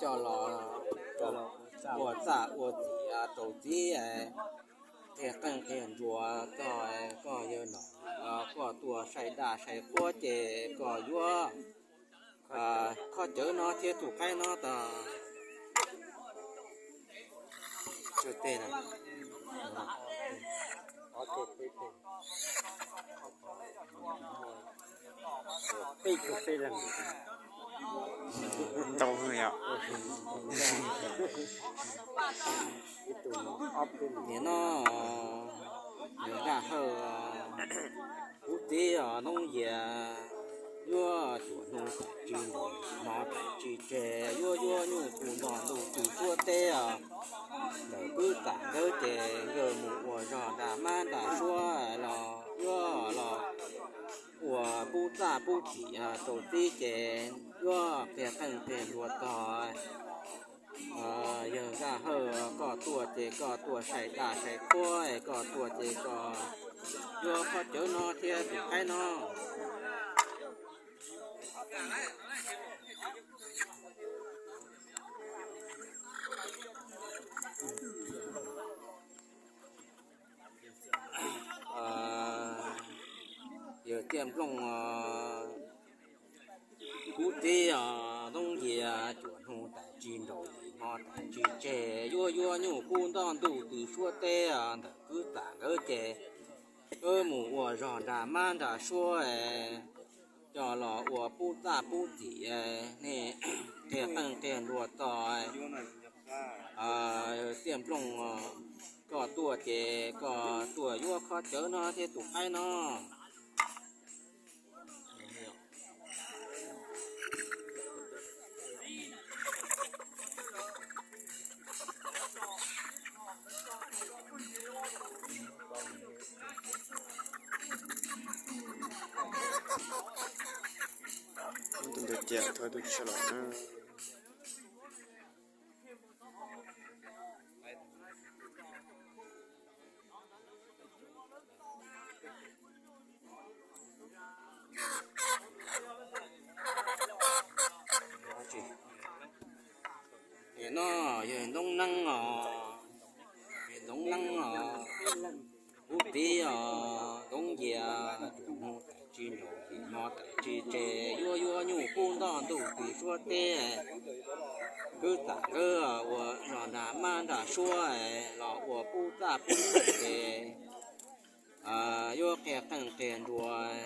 coj los ua txaj ua txim rau txiv, qhia qeej qhia nruas txog koj yawg nom, koj tuaj sai daj sai qhuab ces koj yuav khob cawv no thiab tus qaib no tag. Ntau yom. Nim no yawg Zaj Hawj, kuv txiv os Ntxoov Yias, yuav cuam hnub tam tsis nraus, hmo tam tsis tseg, yuav yuav nyuj kuj nto ntuj twb suab teb os. Ntawm kwv tij nkawd ces nkawd mus ua zog nram mab nram suab los yuav los ua pub txaj pub txim rau txiv ces yuav qhia qeej qhia nruas txog yawg Zaj Hawj, koj tuaj ces koj tuaj sai daj sai qhuab, koj tuaj ces koj yuav khob cawv no thiab tus qaib no. Yawg Txiaj Nplooj, kuv txiv os Ntxoov Yias, cuam hnub tam tsis nraus, hmo tam tsis tseg, yuav yuav nyuj kuj nto ntuj twb suab teb os. Ntawm kwv tij nkawd ces nkawd mus ua zog nram mab nram suab coj los ua pub txaj pub txim, nej qhia qeej qhia nruas txog. Txiaj Nplooj, koj tuaj ces koj tuaj yuav khob cawv no thiab tus qaib no. Tus ntawd cia thawj tus tsis los na. Nim no yawg Ntxoov Neeb os, yawg Ntxoov Neeb os, kuv txiv os Ntxoov Yias, cuam hnub tam tsis nraus, hmo tam tsis tseg, yuav yuav nyuj kuj nto ntuj twb suab teb. Kwv tij nkawd ua zog nram mab nram suab los ua pub txaj pub txim ces yuav qhia qeej qhia nruas.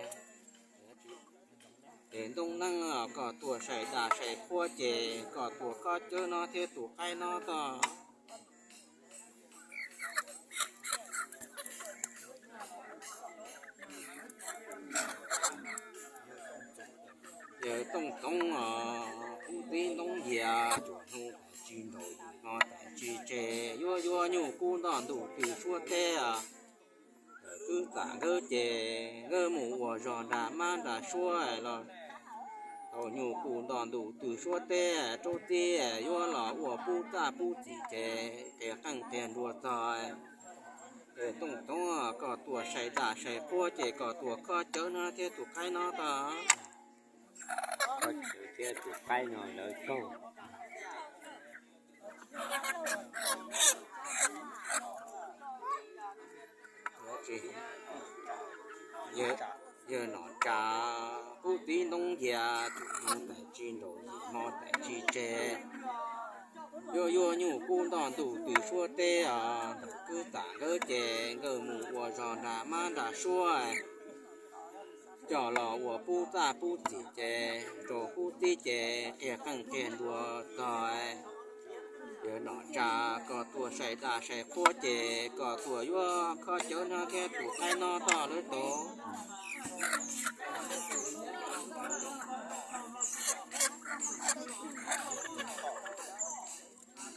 Ces Ntxoov Neeb, koj tuaj sai daj sai qhuab ces koj tuaj khob cawv no thiab tus qaib no tog. Yawg Tooj Toov os, kuv txiv Ntxoov Yias, cuam hnub tam tsis nraus, hmo tam tsis tseg, yuav yuav nyuj kuj nto ntuj twb suab teb. Kwv tij nkawd ces nkawd mus ua zog nram mab nram suab los tau nyuj kuj nto ntuj twb suab teb rau txiv, yuav los ua pub txaj pub txim ces qhia qeej qhia nruas txog. Yawg Tooj Toov, koj tuaj sai daj sai qhuab ces koj tuaj khob cawv no thiab tus qaib no tog. Khob cawv thiab tus qaib no lawv kaug. Yawg Nom Tsa, kuv txiv Ntxoov Yias, cuam hnub tam tsis nraus, hmo tam tsis tseg, yuav yuav nyuj kuj nto ntuj twb suab teb os. Ntawm kwv tij nkawd ces nkawd mus ua zog nram mab nram suab coj los ua pub txaj pub txim ces rau kuv txiv ces qhia qeej qhia nruas txog. Yawg Nom Tsa, koj tuaj sai daj sai qhuab ces koj tuaj yuav khob cawv no thiab tus qaib no tog lawv tau.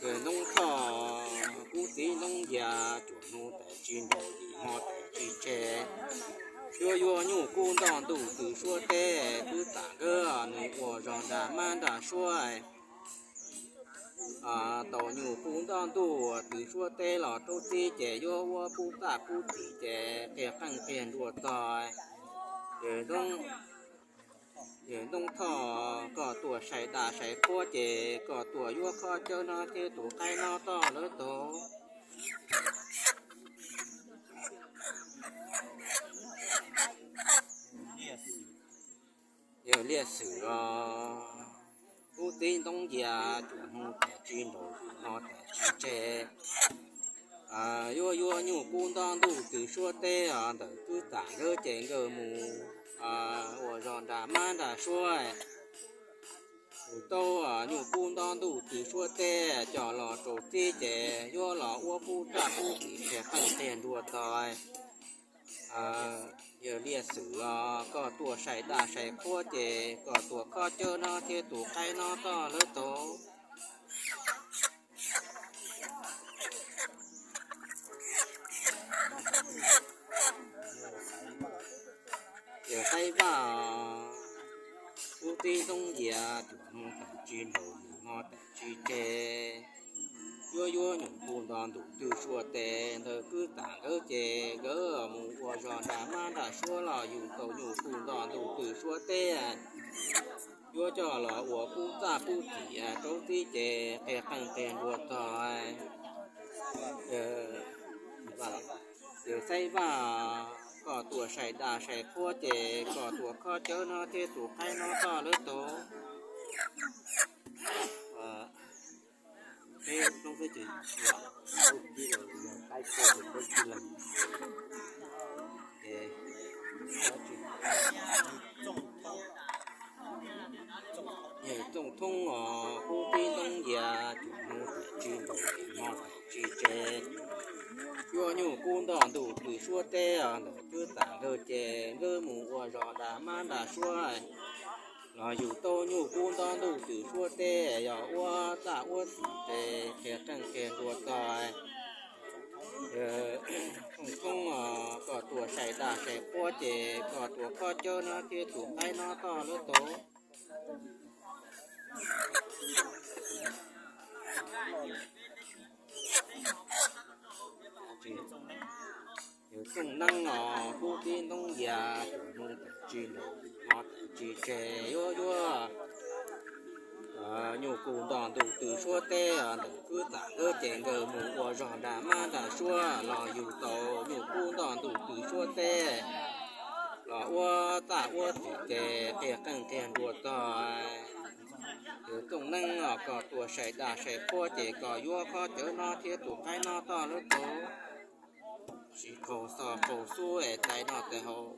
Yawg Ntxoov Thoj, kuv txiv Ntxoov Yias, cuam hnub tam tsis nraus, hmo tam tsis tseg, yuav yuav nyuj kuj nto ntuj twb suab teb. Kwv tij nkawd nws ua zog nram mab nram suab tau nyuj kuj nto ntuj twb suab teb los rau txiv ces yuav ua pub txaj pub txim ces qhia qeej qhia nruas txog. Yawg Ntxoov Yawg Ntoo Thoj, koj tuaj sai daj sai qhuab ces koj tuaj yuav khob cawb no thiab tus qaib no toj lawv tau. Yawg Liaj Xwm os, kub tib ntoob ncas, cuaj hnub tas tsis nraus, yim hmo tas tsis tseg. Yuav yuav nyuj kub nto ntuj twg suab teb os, ntawm kwj tam nkawd ces nkawd mus ua zog nram mab nram suab. Mus tau nyuj kub nto ntuj twg suab teb coj los rau txib ces yuav los ua kub txaj kub tim qhia qeej qhia nruas tog. Yawg Liaj Xwm os, koj tuaj sai daj sai qhuab ces koj tuaj khob cawb no thiab tus qaib no toj lawv tau. Yawg Qaib Vaj os, kub tib ntoob ncas, cuaj hnub tas tsis nraus, yim hmo tas tsis tseg. Yuav yuav nyuj kub nto ntuj twg suab teb, ntawm kwj tam nkawd ces nkawd mus ua zog nram mab nram suab los yug tau nyuj kub nto ntuj twg suab teb. Yuav coj los ua kub txaj kub tim rau txib ces qhia qeej qhia nruas tog. Yawg Xaib Vaj, koj tuaj sai daj sai qhuab ces koj tuaj khob cawb no thiab tus qaib no toj lawv tau. Yawg Txooj Thoob os, kub tib ntoob ncas, cuaj hnub tas tsis nraus, yim hmo tas tsis tseg. Yuav nyuj kub nto ntuj twg suab teb os, ntawm kwj tam nkawd ces nkawd mus ua zog nram mab nram suab los yug tau nyuj kub nto ntuj twg suab teb, yog ua txaj ua tim ces qhia qeej qhia nruas tog. Txooj Thoob os, koj tuaj sai daj sai qhuab ces koj tuaj khob cawb no thiab tus qaib no toj lawv tau. Yawg Txooj Neeb os, kub tib ntoob ncas, cuaj hnub tas tsis nraus, yim hmo tas tsis tseg. Yuav yuav nyuj kub nto ntuj twg suab teb, ntawm kwj tam nkawd ces nkawd mus ua zog nram mab nram suab los yug tau nyuj kub nto ntuj twg suab teb los ua txaj ua tim ces qhia qeej qhia nruas tog. Yawg Txooj Neeb os, koj tuaj sai daj sai qhuab ces koj yuav khob cawb no thiab tus qaib no toj lawv tau. Siv qaug xo qaug xub es tais no tais haus.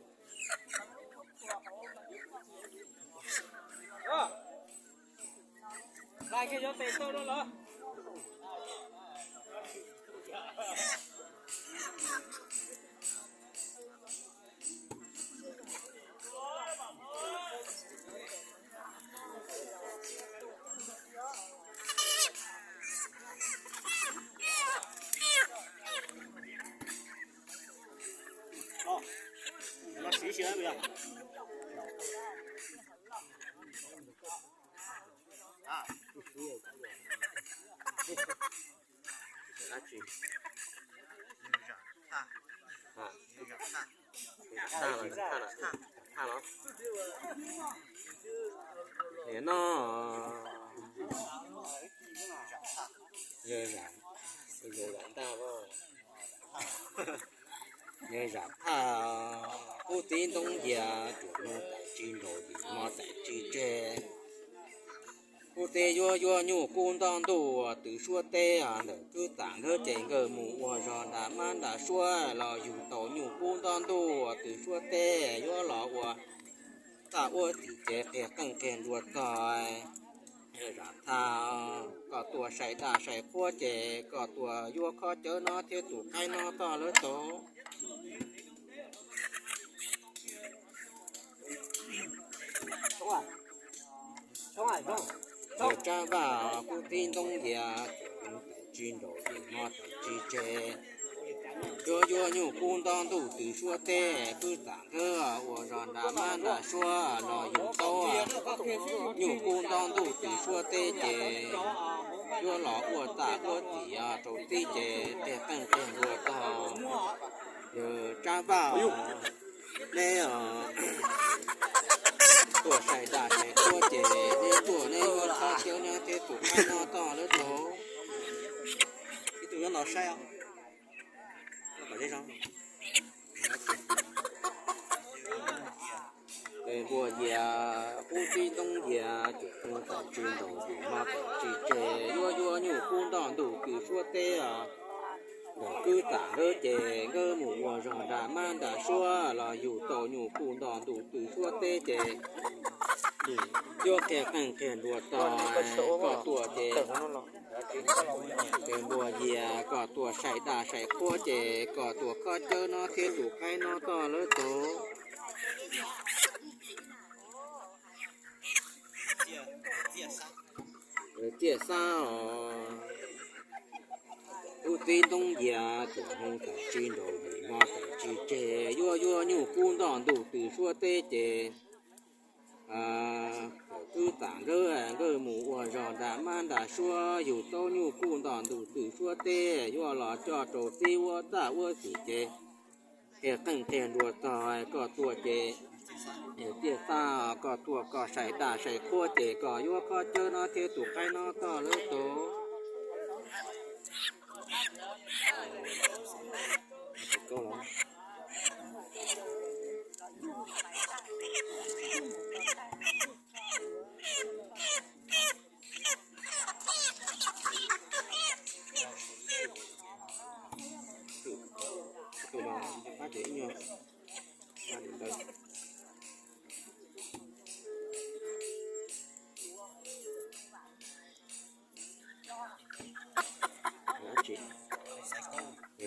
Nim no yawg zam ntaj, yawg zam thaj, kub tib ntoob ncas, cuaj hnub tas tsis nraus, yim hmo tas tsis tseg. Kub teb yuav yuav nyuj kub nto ntuj twg suab teb, ntawm kwj tam nkawd ces nkawd mus ua zog nram mab nram suab los yug tau nyuj kub nto ntuj twg suab teb yuav los ua txaj ua tim ces qhia qeej qhia nruas tog. Yawg zam thaj, koj tuaj sai daj sai qhuab ces koj tuaj yuav khob cawb no thiab tus qaib no toj lawv tau. Yawg Tsab Vaj, kub tib ntoob ncas, cuaj hnub tas tsis nraus, yim hmo tas tsis tseg. Yuav yuav nyuj kub nto ntuj twg suab teb, kwj tam nkawd ua zog nram mab nram suab los yug tau nyuj kub nto ntuj twg suab teb ces yuav los ua txaj ua tim rau txib ces qhia qeej qhia nruas tog. Yawg Tsab Vaj, Neb os, tuaj sai daj sai qhuab ces neb tuaj neb yuav qhov cawv no thiab tus qaib no toj lawv tau. Ib tug nyob no saib os. Tes npuas yias, qub tib ntoob yias, cuam hu tam tsis nraus, yus hmo tam tsis tseg, yuav yuav nyuj kub ntoj ntuj twm suab teb os. Ntawm kwv tam nkawd ces nkawd mus ua zog nram mab nram suab los yug tau nyuj kub ntoj ntuj twm suab teb ces yuav qhia qeej qhia nruas tog koj tuaj ces. Tes npuas yias, koj tuaj sai daj sai qhuab ces koj tuaj khob cawv no thiab tus qaib no toj lawv tau. Txiaj xab os, kub tib ntoob yias, cuam hu tam tsis nraus, yus hmo tam tsis tseg, yuav yuav nyuj kub ntoj ntuj twm suab teb ces kwv tam nkawd, nkawd mus ua zog nram mab nram suab yug tau nyuj kub ntoj ntuj twm suab teb, yuav los coj rau txib ua txaj ua txim ces qhia qeej qhia nruas tog koj tuaj ces. Txiaj xab, koj tuaj koj sai daj sai qhuab ces koj yuav khob cawv no thiab tus qaib no toj lawv tau.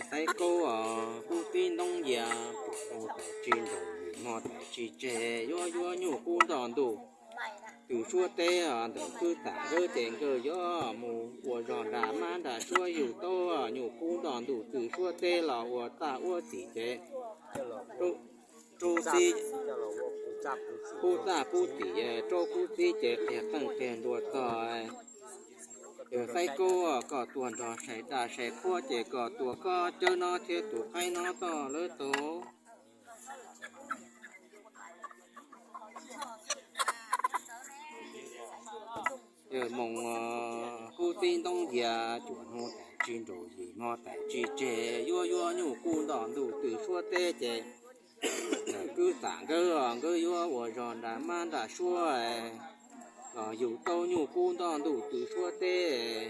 Xaib kaub os, kub tib ntoob yias, cuam hu tam tsis nraus, yus hmo tam tsis tseg, yuav yuav nyuj kub ntoj ntuj twm suab teb os. Ntawm kwv tam nkawd ces nkawd yuav mus ua zog nram mab nram suab yug tau nyuj kub ntoj ntuj twm suab teb los ua txaj ua txim ces rau txib, pub txaj pub txim, rau kub txib ces qhia qeej qhia nruas tog. Yawg Xaib Kaub, koj tuaj nrog sai daj sai qhuab ces koj tuaj khob cawv no thiab tus qaib no toj lawv tau. Yawg Moos, kub tib ntoob yias, cuam hu tam tsis nraus, yus hmo tam tsis tseg, yuav yuav nyuj kub ntoj ntuj twm suab teb ces kwv tam nkawd, nkawd yuav ua zog nram mab nram suab los yug tau nyuj kub ntoj ntuj twm suab teb,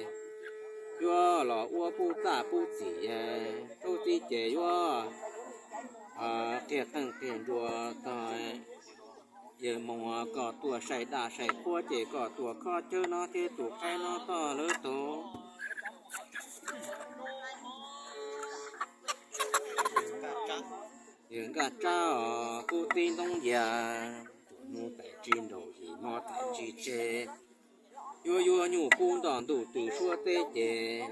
yuav los ua pub txaj pub txim, rau txib ces yuav qhia qeej qhia nruas tog. Yawg Moos, koj tuaj sai daj sai qhuab ces koj tuaj khob cawv no thiab tus qaib no toj lawv tau. Yawg Nkaj Tsab os, kub tib ntoob yias, cuam hu tam tsis nraus, yus hmo tam tsis tseg, yuav yuav nyuj kub ntoj ntuj twm suab teb ces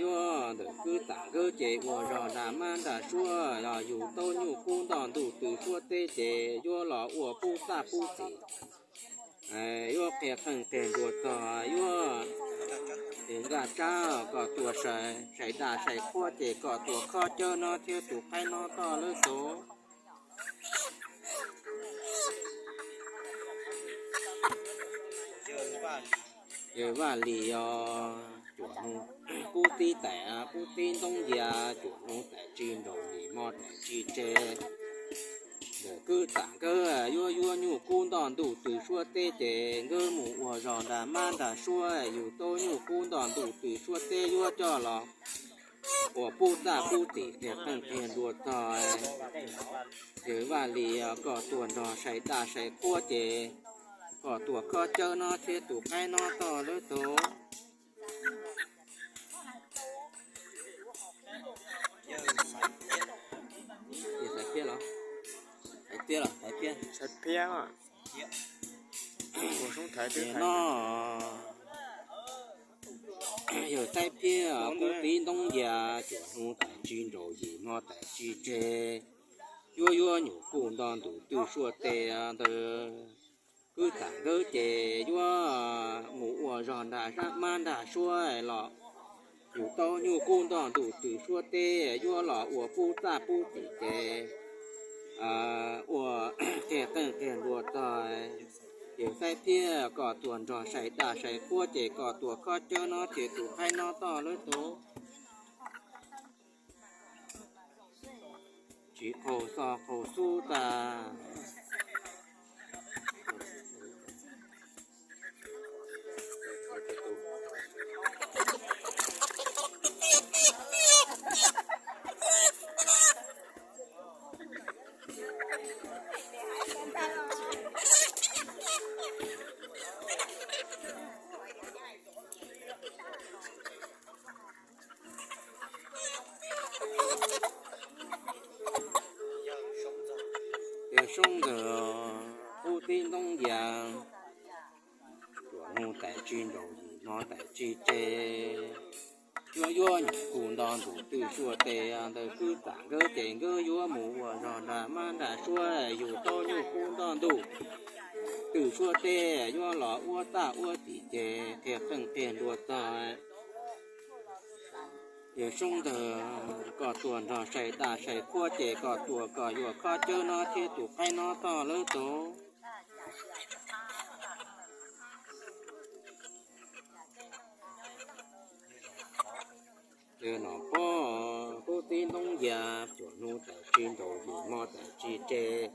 yuav ntawm kwv tam nkawd ces ua zog nram mab nram suab los yug tau nyuj kub ntoj ntuj twm suab teb ces yuav los ua pub txaj pub txim, yuav qhia qeej qhia nruas tog. Yuav, Yawg Nkaj Tsab, koj tuaj sai daj sai qhuab ces koj tuaj khob cawv no thiab tus qaib no toj lawv tau. Yawg Vaj Lis os, cuam hu, kub tib tais, kub tib ntoob yias, cuam hu tam tsis nraus, yus hmo tam tsis tseg, ntawm kwv tam nkawd yuav yuav nyuj kub ntoj ntuj twm suab teb ces nkawd mus ua zog nram mab nram suab yug tau nyuj kub ntoj ntuj twm suab teb yuav coj los ua pub txaj pub txim, qhia qeej qhia nruas tog. Yawg Vaj Lis os, koj tuaj nrog sai daj sai qhuab ces koj tuaj khob cawv no thiab tus qaib no toj lawv tau. Xaiv Phiab los? Xaiv Phiab los, Xaiv Phiab. Xaiv Phiab os. Ua soob thaiv twb thaiv no. Yawg Xaiv Phiab, kub tib ntoob yias, cuam hu tam tsis nraus, yus hmo tam tsis tseg, yuav yuav nyuj kub ntoj ntuj twm suab teb ntawd. Kwv tam nkawd ces yuav mus ua zog nram mab nram suab los yug tau nyuj kub ntoj ntuj twm suab teb yuav los ua pub txaj pub txim ces ua qhia qeej qhia nruas tog, yawg Xaib Phiab koj tuaj nrog sai daj sai qhuab ces koj tuaj khob cawb no ces tus qaib no toj lawv tod. Tsis qaug xo qaug xub tag. Yawg Soob Ntxawg, Kub Tib Ntoob Yas, tsuas hnub tais tsib nraud yim hmo tais tsib tseg, yuav yuav nyuam kuj nto ntuj twb suab teb, ntawm kwj tam nkawd ces nkawd yuav mus ua zog nram mab nram suab, yug tau nyuj kub nto ntuj twb suab teb, yuav los ua txaj ua tim ces qhia qeej qhia nruas tog. Yawg Soob Ntxawg, koj tuaj nrog sai daj sai qhuab ces koj tuaj koj yuav khob cawb no thiab tus qaib no toj lawv tod. Yawg Nom Pob, Kub Tib Ntoob Yas, tsuas hnub tais tsib nraud yim hmo tais tsib tseg,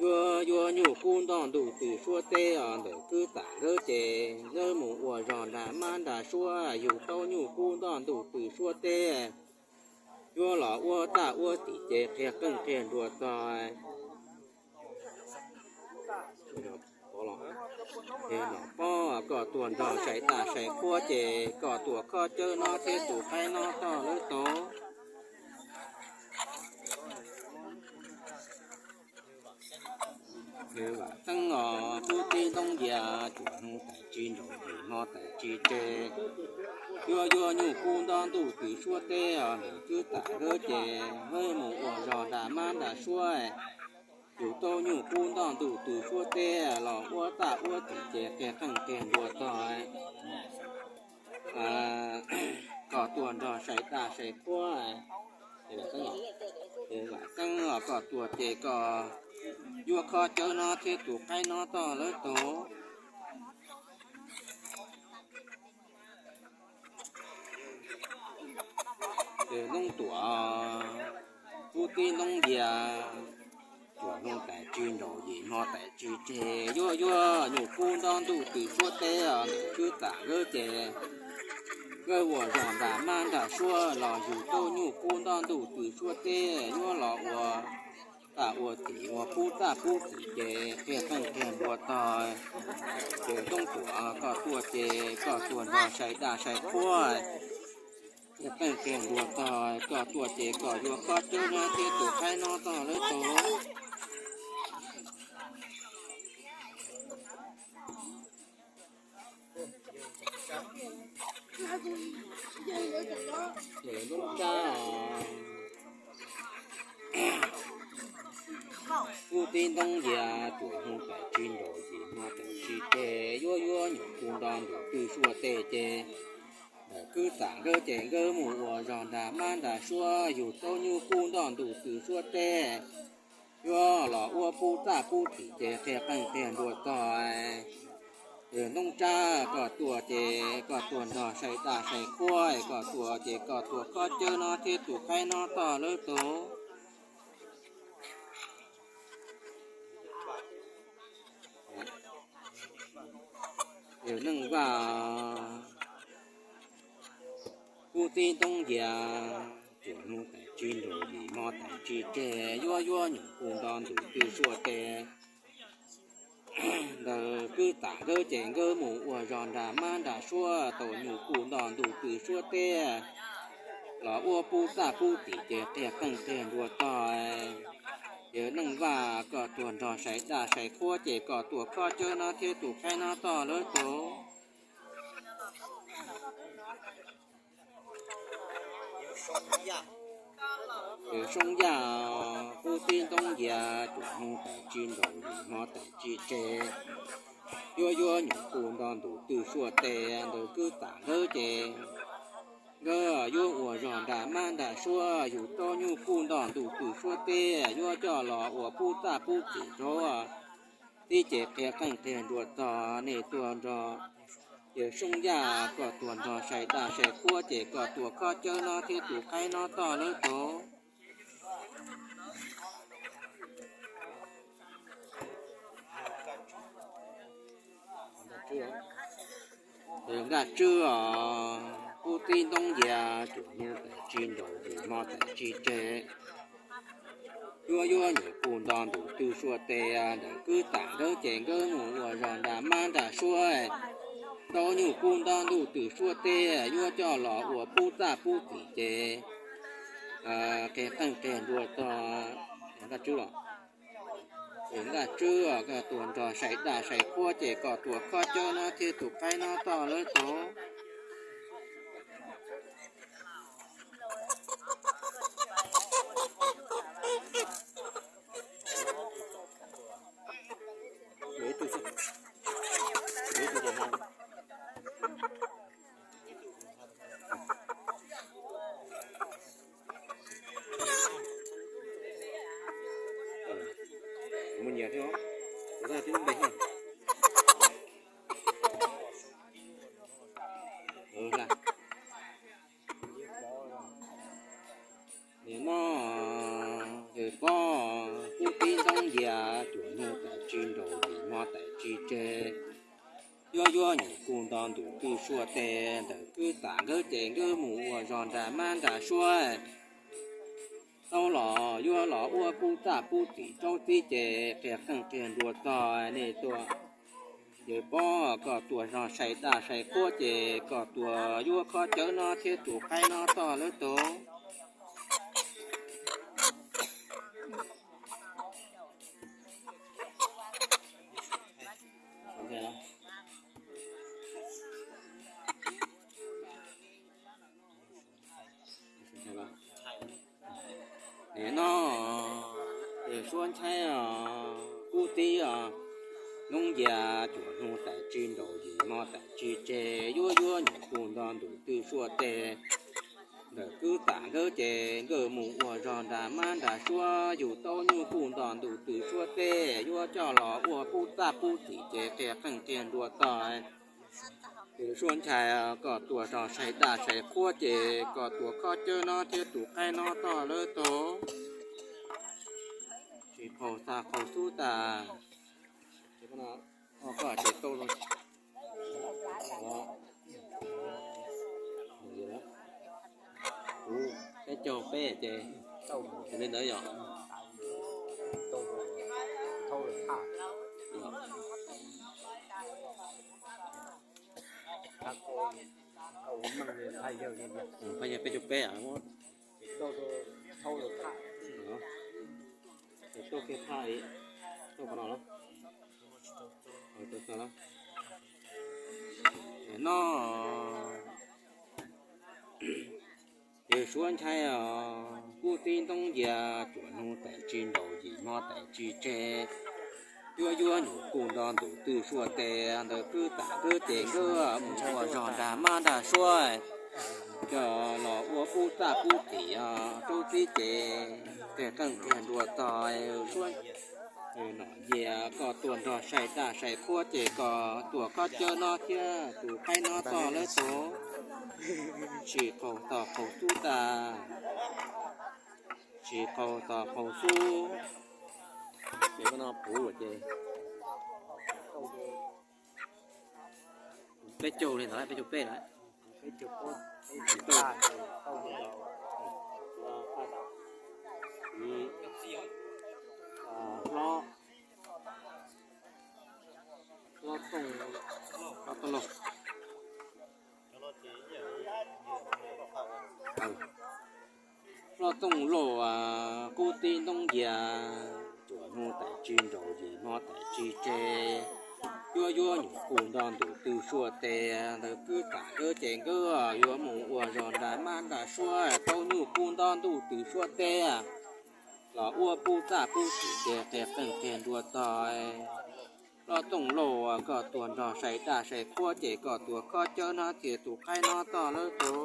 yuav yuav nyuj kub nto ntuj twb suab teb, ntawm kwj tam nkawd ces nkawd mus ua zog nram mab nram suab, yug tau nyuj kub nto ntuj twb suab teb, yuav los ua txaj ua tim ces qhia qeej qhia nruas tog. Nom Pob, koj tuaj nrog sai daj sai qhuab ces koj tuaj khob cawb no thiab tus qaib no toj lawv tod. Yawg Vam Xeeb os, Kub Tib Ntoob Yas, tsuas hnub tais tsib nraud yim hmo tais tsib tseg, yuav yuav nyuj kub nto ntuj twb suab teb, ntawm kwj tam nkawd ces nkawd mus ua zog nram mab nram suab, yug tau nyuj kub nto ntuj twb suab teb, los ua txaj ua tim ces qhia qeej qhia nruas tog. Koj tuaj nrog sai daj sai qhuab. Vam Xeeb os, koj tuaj ces koj yuav khob cawb no thiab tus qaib no toj lawv tod. Yawg Noob Tuam, Kub Tib Ntoob Yas, tsuas hnub tais tsib nraud yim hmo tais tsib tseg, yuav yuav nyuj kub nto ntuj twb suab teb, ntawm kwj tam nkawd ces nkawd ua zog nram mab nram suab, los yug tau nyuj kub nto ntuj twb suab teb, yuav los ua txaj ua tim, ua pub txaj pub tim ces qhia qeej qhia nruas tog. Yawg Noob Tuam, koj tuaj ces koj tuaj nrog sai daj sai qhuab. Qhia qeej qhia nruas tog, koj tuaj ces koj yuav khob cawb no thiab tus qaib no toj lawv tod. Yawg Noob Tsab, Kub Tib Ntoob Yas, tsuas hnub tais tsib nraud yim hmo tais tsib tseg, yuav yuav nyuj kub nto ntuj twb suab teb ces ntawm kwj tam nkawd ces nkawd mus ua zog nram mab nram suab, yug tau nyuj kub nto ntuj twb suab teb, yuav los ua pub txaj pub tim ces qhia qeej qhia nruas tog. Yawg Noob Tsab, koj tuaj ces koj tuaj nrog sai daj sai qhuab, koj tuaj ces koj tuaj khob cawb no thiab tus qaib no toj lawv tod. Yawg Neej Vaj, Kub Tib Ntoob Yas, tsuas hnub tais tsib nraud yim hmo tais tsib tseg, yuav yuav nyuj kub nto ntuj twb suab teb, ntawm kwj tam nkawd ces nkawd mus ua zog nram mab nram suab, tau nyuj kub nto ntuj twb suab teb, los ua pub txaj pub tim ces qhia qeej qhia nruas tog. Yawg Neej Vaj, koj tuaj nrog sai daj sai qhuab ces koj tuaj khob cawb no thiab tus qaib no toj lawv tod. Yawg Soob Yaj, Kub Tib Ntoob Yas, tsuas hnub tais tsib nraud yim hmo tais tsib tseg, yuav yuav nyuj kub nto ntuj twb suab teb, ntawm kwj tam nkawd ces nkawd yuav ua zog nram mab nram suab, yug taub nyuj kuj nto ntuj twm suab teb, yuav coj los ua pub txaj pub txim rau tib ces qhia qeej qhia nruas txog nej tuag nrog yawg Soob Yaj, koj tuag nrog sai daj sai qhuab ces koj tuag khob cawb no thiab tus qaib no toj lawv tau. Nkaj Tswb os, kub tib ntoob yias, tsuam nyuj tais tsis nraus, yim hmo tais tsis tseg. Yuav yuav nyuam kuj nto ntuj twm suab teb, ntawm kwv tam nkawd ces nkawd mus ua zog nram mab nram suab, taub nyuj kuj nto ntuj twm suab teb, yuav coj los ua pub txaj pub txim ces qhia qeej qhia nruas txog Nkaj Tswb los. Nkaj Tswb, koj tuag nrog sai daj sai qhuab ces koj tuag khob cawb no thiab tus qaib no toj lawv tau. Muaj nyias thiab, kuv tab twb npe thiab. Nim no yawg Pob kub tib ntoob yias, tsuam nyuj tais tsis nraus, yim hmo tais tsis tseg. Yuav yuav nyuam kuj nto ntuj twm suab teb, ntawm kwv tam nkawd ces nkawd mus ua zog nram mab nram suab. Tau los yuav los ua pub txaj pub txim rau tib ces qhia qeej qhia nruas txog nej tuag. Yawg Pob, koj tuag zog sai daj sai qhuab ces koj tuag yuav khob cawb no thiab tus qaib no toj lawv tau. Nim no yawg Suab Nchai os, kub tib os, ntoob yias, tsuam nyuj tais tsis nraus, yim hmo tais tsis tseg, yuav yuav nyuam kuj nto ntuj twm suab teb. Ntawm kwv tam nkawd ces nkawd mus ua zog nram mab nram suab, yug taub nyuj kuj nto ntuj twm suab teb, yuav coj los ua pub txaj pub txim ces qhia qeej qhia nruas txog. Yawg Suab Nchai, koj tuag zog sai daj sai qhuab ces koj tuag khob cawb no thiab tus qaib no toj lawv tau. Tsis qaug tag qaug xub tas. Koj ces tau peb caug peb ces li ntawd yom. Peb caug peb, tuaj kiag phaj li, tuaj qhov no los. No yawg Suab Nchai os, kub tib ntoob yias, tsuam nyuj tais tsis nraus, yim hmo tais tsis tseg, yuav yuav nyuam kuj nto ntuj twm suab teb, ntawm kwv tam nkawd ces nkawd mus ua zog nram mab nram suab, coj los ua pub txaj pub txim rau tib ces qhia qeej qhia nruas txog. Suab Nom Yias, koj tuag nrog sai daj sai qhuab ces koj tuag khob cawb no thiab tus qaib no toj lawv tau. Tsis qaug tog qaug xub tas. Tsis qaug tog qaug xub. Ces koj no puv ces peb caug li ntawd, peb caug peb lawm. Hlob, hlob Tooj, hlob Tooj Lauj. Hlob Tooj Lauj, kub tib ntoob yias, tsuam nyuj tais tsis nraus, yim hmo tais tsis tseg, yuav yuav nyuam kuj nto ntuj twm suab teb, ntawm kwv tam nkawd ces nkawd yuav mus ua zog nram mab nram suab, taub nyuj kuj nto ntuj twm suab teb, los ua pub txaj pub txim ces qhia qeej qhia nruas txog. Hlob Tooj Lauj, koj tuag nrog sai daj sai qhuab ces koj tuag khob cawb no thiab tus qaib no toj lawv tau.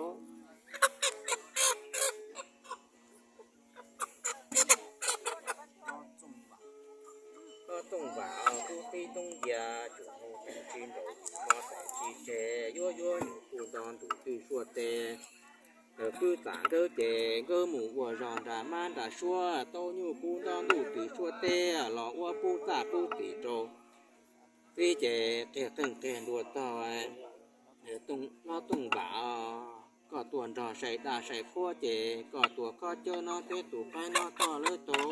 toob ncas tsuas mus tais tsis nraus, mus tais tsis tseg, yuav yuav nyuam qus nto ntus twj suab teb. Ntawm kwj txam nkawd ces nkawd mus ua zog nra mab nra suab, tau nyuam qus nto ntuj twj suab teb los ua pub txaj pub tim rau tib ces qiag qeej qiag nruas tog. Hlob Tooj Vam, koj tuaj nrog sai daj sai qhuab ces koj tuaj khob cawb no thiab tus qaib no tog lawm tau.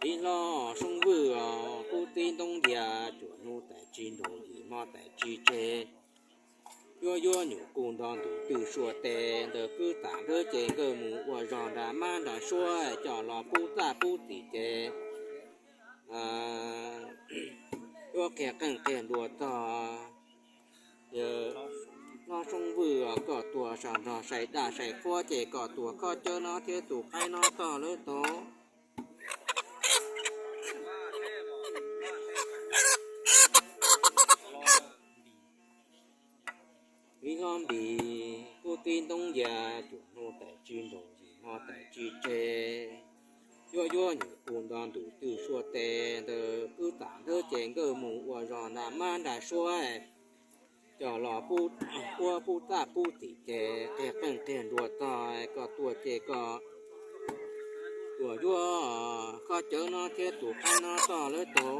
Txiv hlob Soob Vwj os, kub tib ntoob ncas tsuas mus tais tsis nraus, yim hmo tais tsis tseg, yuav yuav nyuam qus nto ntus twj suab teb. Ntawm kwj txam nkawd ces nkawd mus ua zog nra mab nra suab, coj los pub txaj pub tim ces yuav qiag qeej qiag nruas tog. Hlob Soob Vwj os, koj tuaj sawv nrog sai daj sai qhuab ces koj tuaj khob cawb no thiab tus qaib no tog lawm tau. Txiv hlob Npis, kub tib ntoob ncas tsuas mus tais tsis nraus, yim hmo tais tsis tseg, yuav yuav nyuam qus nto ntus twj suab teb. Ntawm kwj txam nkawd ces nkawd mus ua zog nra mab nra suab, coj los ua pub txaj pub tim ces qiag qeej qiag nruas tog. Koj tuaj ces koj tuaj yuav khob cawb no thiab tus qaib no tog lawm tau.